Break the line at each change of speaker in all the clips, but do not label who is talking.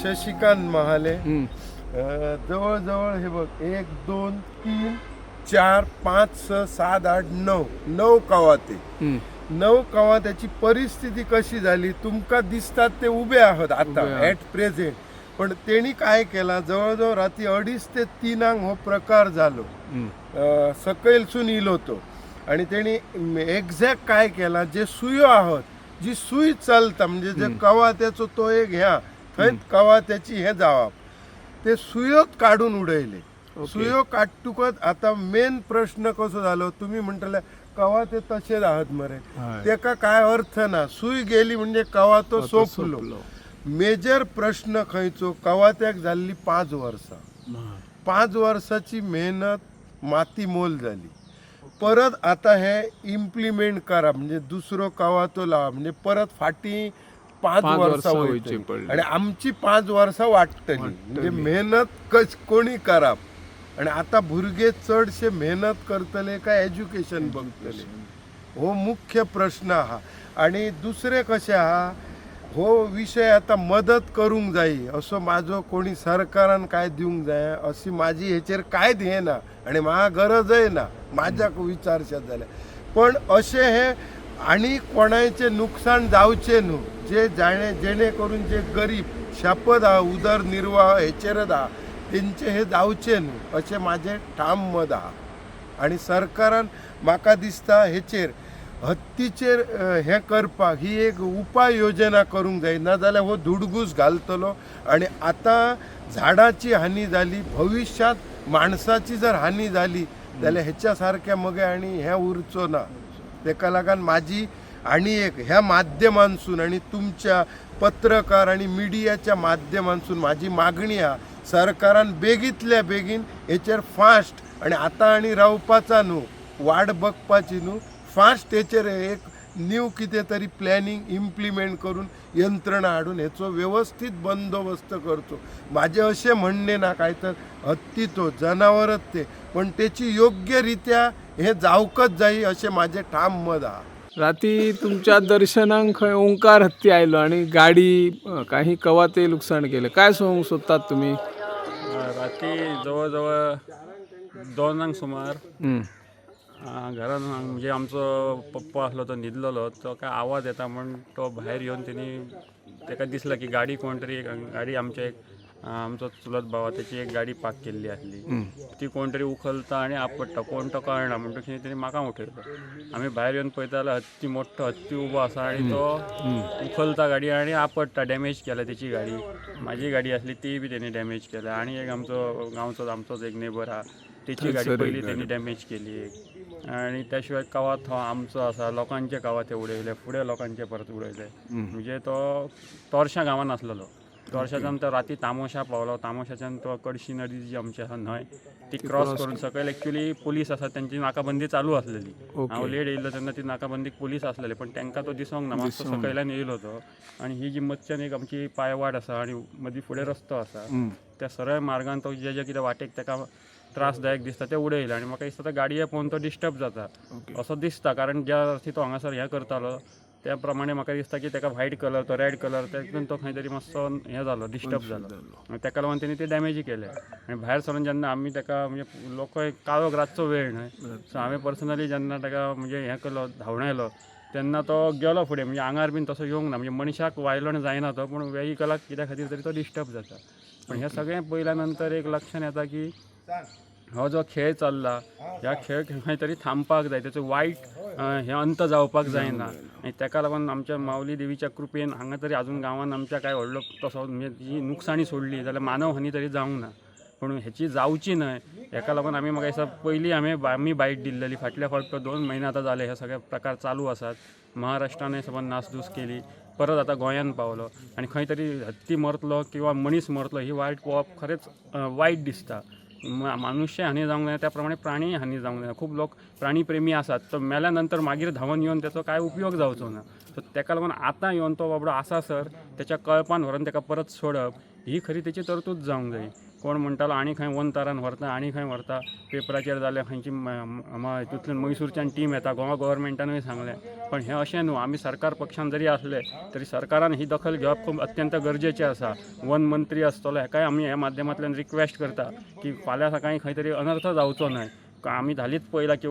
शशिकांत महाले. जवळजवळ हे बघ, एक, दोन, तीन, चार, पाच, सहा, सात, आठ, नऊ, नऊ कवाते. नऊ कवात्याची परिस्थिती कशी झाली तुमका दिसतात, ते उभे आहात आता
उभे आहात.
At present. पण तेणी काय केला, जवळजवळ राती 2:30 ते 3 हो प्रकार झालो. सकयलसून इलो तो आणि तेणी एक्झॅक्ट काय केला, जे सुयो आहात, जी सुई चलता, म्हणजे जे कवात्याचो तो एक ह्या थंय कवात्याची हे जावप, ते सुयोत काडून उडयले. सुयो काडटकच आता मेन प्रश्न कसो जालो, तुम्ही म्हणटले कवा ते तशेच आहात मरे. तेका काय अर्थ ना. सुई गेली म्हणजे कवा तो सोंपलो. मेजर प्रश्न खंयचो, कवात्याक जाल्ली 5 वर्सां, 5 वर्साची मेहनत माती मोल जाली. परत आता हे इम्प्लिमेंट करा, म्हणजे दुसरो कवातो लावा, म्हणजे परत फाटी पाच
पाच
वर्सां
वर्सां
वयतली
वयची पडली.
आणि आमची 5 वर्सां वाडटली. म्हणजे मेहनत कश कोणी करप आणि आता भुरगे चडशे मेहनत करतले काय एज्युकेशन बघतले, हो मुख्य प्रश्न आहा. आणि दुसरें कशें आहा, हो विशय आतां मदत करूंक जायी असो म्हाजो कोणी सरकारान काय दिवंक जाय अशी म्हाजी हेचेर कांयच हें ना आनी म्हाका गरजय ना म्हाज्याक विचारशात जाल्यार. पण अशें हें आनी कोणायचें नुकसान जावचें न्हू, जे जाणे जेणे करून जे गरीब शपथ आहा, उदरनिर्वाह हेचेरच आहा, तेंचें हें जावचें न्हू अशें म्हाजें ठाम मत आहा. आणि सरकारान म्हाका दिसता हेचेर हत्तीचेर हें करपाक ही एक उपाय योजना करूंक जाय, नाजाल्यार हो धुडगूस घालतलो. आणि आतां झाडाची हानी जाली, भविश्यांत माणसाची जर हानी जाली जाल्यार हेच्या सारक्या मगे आनी हें उरचो ना. तेका लागून म्हाजी आनी एक ह्या माध्यमांसून आणि तुमच्या पत्रकार आणि मिडियाच्या माध्यमांसून म्हाजी मागणी आहा, सरकारान बेगीतल्या बेगीन हेचेर फास्ट आणि आतां आनी रावपाचा न्हू, वाट बघपाची न्हू, फास्ट हेचेर एक न्यू कितें तरी प्लॅनिंग इम्प्लिमेंट करून यंत्रणा हाडून हेचो व्यवस्थीत बंदोबस्त करचो. म्हाजें अशें म्हणणें ना काय तर हत्ती तो जनावरच ते, पण तेची योग्य रित्या हें जावकच जाय अशें म्हाजें ठाम मत आहा.
राती तुमच्या दर्शनाक खंय ओंकार हत्ती आयलो आणि गाडी काही कवाते लुकसाण केले. काय सांगूंक सोदतात तुमी?
राती जवळ जवळ 2 सुमार घरान म्हणजे आमचो पप्पा आसलो, तो न्हिदलेलो. तो काय आवाज येता म्हण तो भायर येवन तेणी ताका दिसला की गाडी कोण तरी एक गाडी आमच्या एक आमचो चुलत भाव, तेची एक गाडी पार्क केल्ली आसली, ती कोण तरी उखलता आनी आपडटा, कोण तो कळना. म्हणटकीर तेणी म्हाका उठयलो. आमी भायर येवन पळयता जाल्यार हत्ती, मोठो हत्ती उबो आसा आनी तो उखलता गाडी आनी आपडटा. डॅमेज केल्या तेची गाडी, म्हाजी गाडी आसली तीय बी तेणी डॅमेज केल्या. आनी एक आमचो गांवचो आमचोच एक नेबर आहा, तेची गाडी
थंयसर एक
पयली
गाडी.
तेणी डॅमेज केली एक. आनी त्या शिवाय कवाथ हो आमचो आसा, लोकांचे कवाथे उडयले, फुडें लोकांचे परत उडयले. म्हणजे तो तोरशा गांवान आसलेलो, तोरशाच्यान तो राती तामोशा पावलो. तामोशाच्यान तो कडशी नदी जी आमची आसा न्हंय, ती क्रॉस करून सकयल एक्चुली पुलीस आसा, तेंची नाकाबंदी चालू आसलेली. हांव लेट येयल्लो तेन्ना ती नाकाबंदीक पुलीस आसलेले, पण तांकां तो दिसोंक ना. मातसो सकयल्यान येयलो तो. आनी ही जी मदच्यान एक आमची पायवाट आसा आनी मदीं फुडें रस्तो आसा, त्या सरळ मार्गान तो जे जे कितें वाटेक ताका त्रासदायक दिसता ते उडयले. आनी म्हाका दिसता तो गाडये पळोवन तो डिस्टर्ब जाता असो दिसता, कारण ज्या अर्थी तो हांगासर हें करतालो त्या प्रमाणे म्हाका दिसता की ताका व्हायट कलर, तो रेड कलर, तेतून तो खंय तरी मातसो हें जालो, डिस्टर्ब जालो आनी ताका लागून तेणी ते डॅमेज केले. आनी भायर सरून जेन्ना आमी ताका, म्हणजे लोक काळोख, रातचो वेळ न्हय, सो हांवें पर्सनली जेन्ना ताका म्हणजे हें केलो, धांवणायलो तेन्ना तो गेलो फुडें. म्हणजे आंगार बीन तसो येवंक ना, म्हणजे मनशाक वायलंट जायना तो, पूण वेहिकलाक कित्या खातीर तरी तो डिस्टर्ब जाता. पण हें सगळें पळयल्या नंतर एक लक्षात येता की हो जो खेळ चल्ला, ह्या खेळ खंय तरी थांबपाक जाय, तेचो वायट हें अंत जावपाक जायना. आनी ताका लागून आमच्या माऊली देवीच्या कृपेन हांगा तरी अजून गांवान आमच्या काय व्हडलो तसो म्हणजे जी नुकसाणी सोडली जाल्यार मानवहानी तरी जावंक ना, पूण हेची जावची न्हय हेका लागून आमी, म्हाका दिसता, पयलीं आमी बायट दिल्लेली. फाटल्या फावट तो 2 म्हयने आतां जाले हे सगळे प्रकार चालू आसात. महाराष्ट्रानय सबंद नासधूस केली, परत आतां गोंयान पावलो आनी खंय तरी हत्ती मरतलो किंवा मनीस मरतलो ही वायट पळोवप खरेंच वायट दिसता. मनुष्य हानी जावंक जायना, त्या प्रमाणे प्राणी हानी जावंक जायना. खूब लोक प्राणी प्रेमी आसात, तो मेल्या नंतर मागीर धांवन येवन तेचो कांय उपयोग जावचो ना. सो तेका लागून आतां येवन तो बाबडो आसा सर तेच्या कळपान व्हरून तेका परत सोडप ही खरी तेची तरतूद जावंक जाय. कोण म्हणटालो आनी खंय वनतारान व्हरता, आनी खंय व्हरता, पेपराचेर जालें, खंयची हितूंतल्यान मैसूरच्यान टीम येता, गोवा गव्हर्मेंटानूय सांगलें. पण हें अशें न्हू, आमी सरकार पक्षान जरी आसले तरी सरकारान ही दखल घेवप खूब अत्यंत गरजेचें आसा. वन मंत्री आसतलो हेकाय आमी ह्या माध्यमांतल्यान रिक्वेस्ट करता की फाल्यां सकाळीं खंय तरी अनर्थ जावचो न्हय. आमी हालींच पळयलां की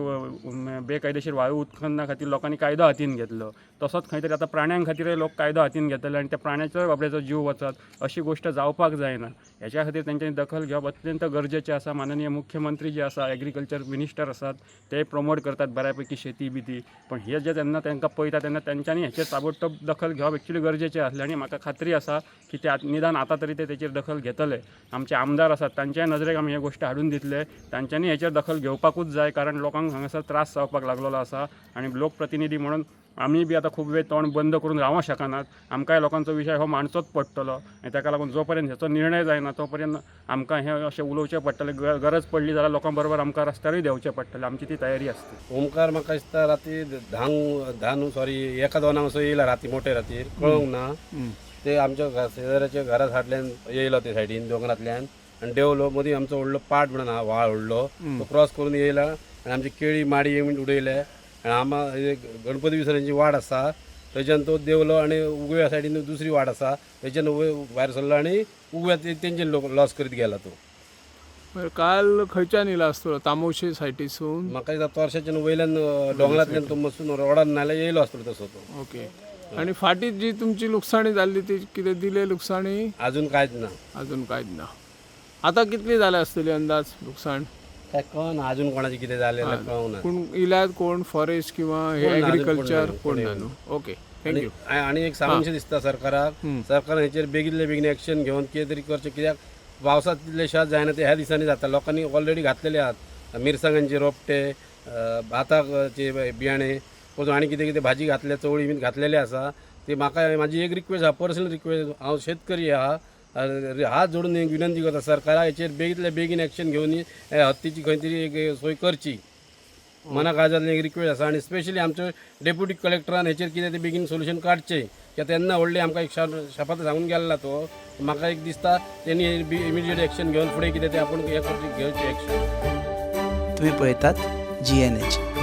बेकायदेशीर वाळू उत्खनना खातीर लोकांनी कायदो हातीन घेतलो, तसोच खंय तरी आतां प्राण्यां खातीरय लोक कायदो हातीन घेतले आनी त्या प्राण्याचोय बाबड्याचो जीव वचत अशी गोश्ट जावपाक जायना. हेच्या खातीर तेंच्यांनी दखल घेवप अत्यंत गरजेचें आसा. माननीय मुख्यमंत्री जे आसा, एग्रीकल्चर मिनिस्टर आसात, ते प्रमोट करतात बऱ्यापैकी शेती बिती, पण हे जे जेन्ना तांकां पळयता तेन्ना तेंच्यांनी हेचेर ताबडतोब दखल घेवप एक्चुली गरजेचें आसलें आनी म्हाका खात्री आसा की ते निदान आतां तरी ते तेचेर दखल घेतले. आमचे आमदार आसात तांच्याय नजरेक आमी हे गोश्ट हाडून दितले, तांच्यांनी हेचेर दखल घेवपाकूच जाय, कारण लोकांक हांगासर त्रास जावपाक लागलेलो आसा आनी लोकप्रतिनिधी म्हणून आमी बी आतां खूब वेळ तोंड बंद करून रावंक शकनात. आमकांय लोकांचो विशय हो मांडचोच पडटलो आनी ताका लागून जो पर्यंत हेचो निर्णय जायना तो पर्यंत आमकां हें अशें उलोवचें पडटलें. गरज पडली जाल्यार लोकां बरोबर आमकां रस्त्यारूय देंवचें पडटलें, आमची ती तयारी आसता.
ओमकार म्हाका दिसता राती धांक धा न्हू सॉरी एका दोनांक असो येयला राती, मोठे रातीर कळोंक ना. ते आमच्या शेजाऱ्याच्या घरा सायडल्यान येयलो, ते सायडीन दोंगरांतल्यान आनी देंवलो. मदीं आमचो व्हडलो पाट म्हणून आहा, व्हाळ व्हडलो, तो क्रॉस करून येयला आनी आमची केळी माडी उडयले आनी आमा गणपती विसरांची वाड आसा थंयच्यान तो देंवलो आनी उगव्या सायडीन दुसरी वाड आसा थंयच्यान भायर सरलो आनी उगव्या तेंचे लोक लॉस करीत गेला तो.
बरं, काल खंयच्यान येयला आसतलो? तामोशी सायटीसून?
म्हाका दिसता तोरशाच्यान वयल्यान दोंगरांतल्यान तो मसून रोडान नाल्यार येयलो आसतलो तसो तो.
ओके, आनी फाटीं जी तुमची लुकसाणी जाल्ली ती कितें दिले लुकसाणी?
अजून कांयच ना.
अजून कांयच ना. आतां कितली जाल्या आसतली अंदाज लुकसाण?
काय कळना अजून कोणाचें कितें जालें जाल्यार कळूंक ना.
पूण इलाज कोण फॉरेस्ट किंवा हे
कोण ना, अजून कोण
एग्रीकल्चर
ना,
कोण ना न्हू? Okay, thank you.
आनी एक सांगूनशें दिसता सरकाराक, सरकारान हेचेर बेगीनले बेगीन एक्शन घेवन कितें तरी करचें, कित्याक पावसांत तितले शेत जायना ते ह्या दिसांनी जाता. लोकांनी ऑलरेडी घातलेले आहात मिरसांगांचे रोपटे, भाताचे बियाणे, परतून आनी कितें कितें भाजी घातल्या, चवळी बीन घातलेले आसा. ते म्हाका म्हाजी एक रिक्वेस्ट आहा, पर्सनल रिक्वेस्ट, हांव शेतकरी आहा, हात जोडून एक विनंती करता सरकाराक हेचेर बेगींतल्या बेगीन एक्शन घेवन ह्या हत्तीची खंय तरी एक सोय करची. मना काळजांतली एक रिक्वेस्ट आसा. आनी स्पेशली आमचे डेप्युटी कलेक्टरान हेचेर कितें तें बेगीन सोल्युशन काडचें, कित्याक तेन्ना व्हडली आमकां एक शपथ सांगून गेल्ला तो. म्हाका एक दिसता तेणी इमिडिएट एक्शन घेवन फुडें कितें तें आपूण हें करचें, घेवचें एक्शन.
तुम्ही पळयतात GNH.